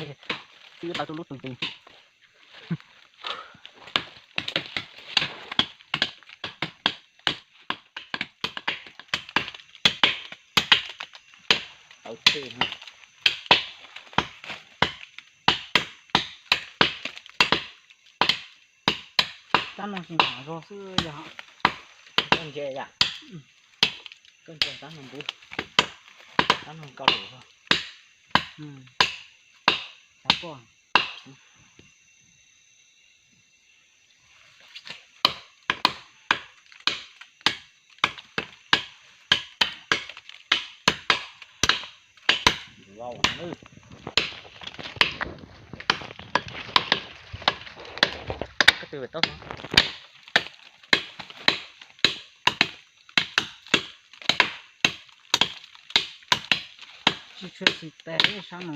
Xib wb tau rau lub tus cees. Tau tseg. Tab no tsis mam zog xwb yog. Koj ntse yam. Koj ntse tab no npub. Tab no koj lus. Xav koj. Koj twb tau. Tsis tshua tsis tes sab no.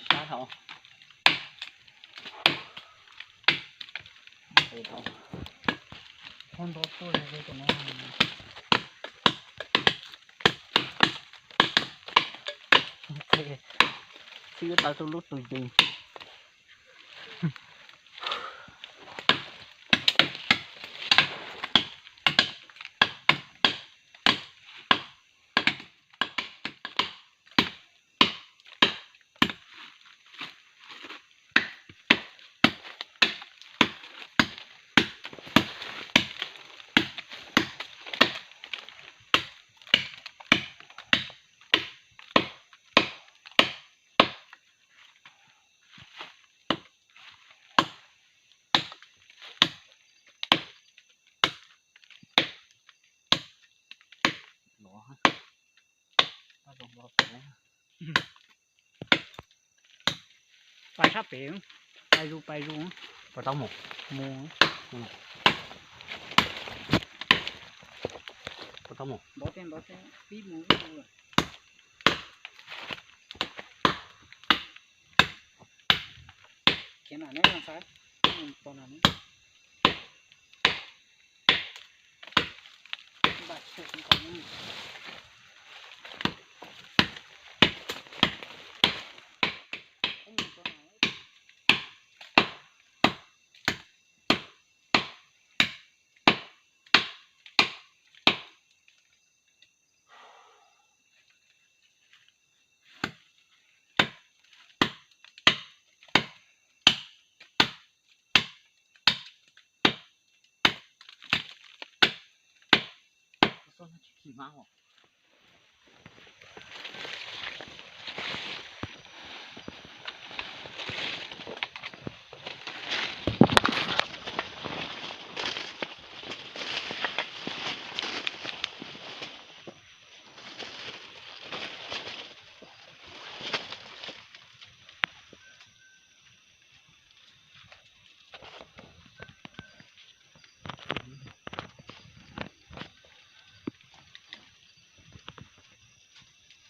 Sab dhau. Qhov nto tuaj li tus no. Xib wb tau rau lub tus cees. Pais sab pem, pais zus pais zus. Puas tau mus? Mus. Puas tau mus? Npov tej npov tej pib mus ib tus lawm. Khiav na neb no xav, mus tos na neb.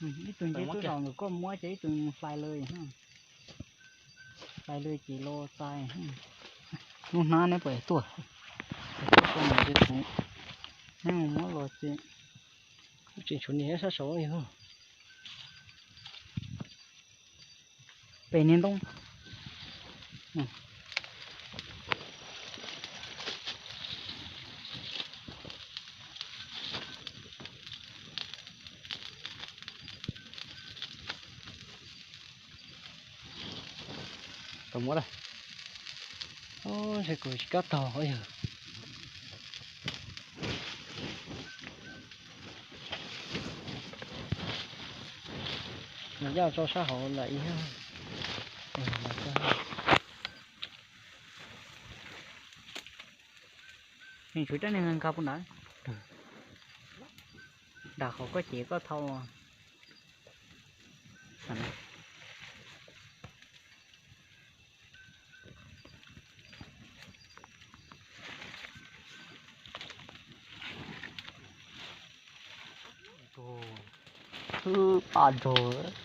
Ib tug nce tuaj los nkawd koj muab ces ib tug mus hlais lawm. Hlais lawm ces los txais. Lub hnab neb puas tuaj? Tuaj mus ces kuv neb mus muab los ces. Tseem tshuav niag sab saud. Pem niag ntoo. Tau muab lawm. Ntshe kuv tsis kam taug yog. Nws coj tso sab hauv lawm ib. Nws tshuav rab niag nkag puag nrad. Nram qhov koj cev koj thau los. Paj nraug.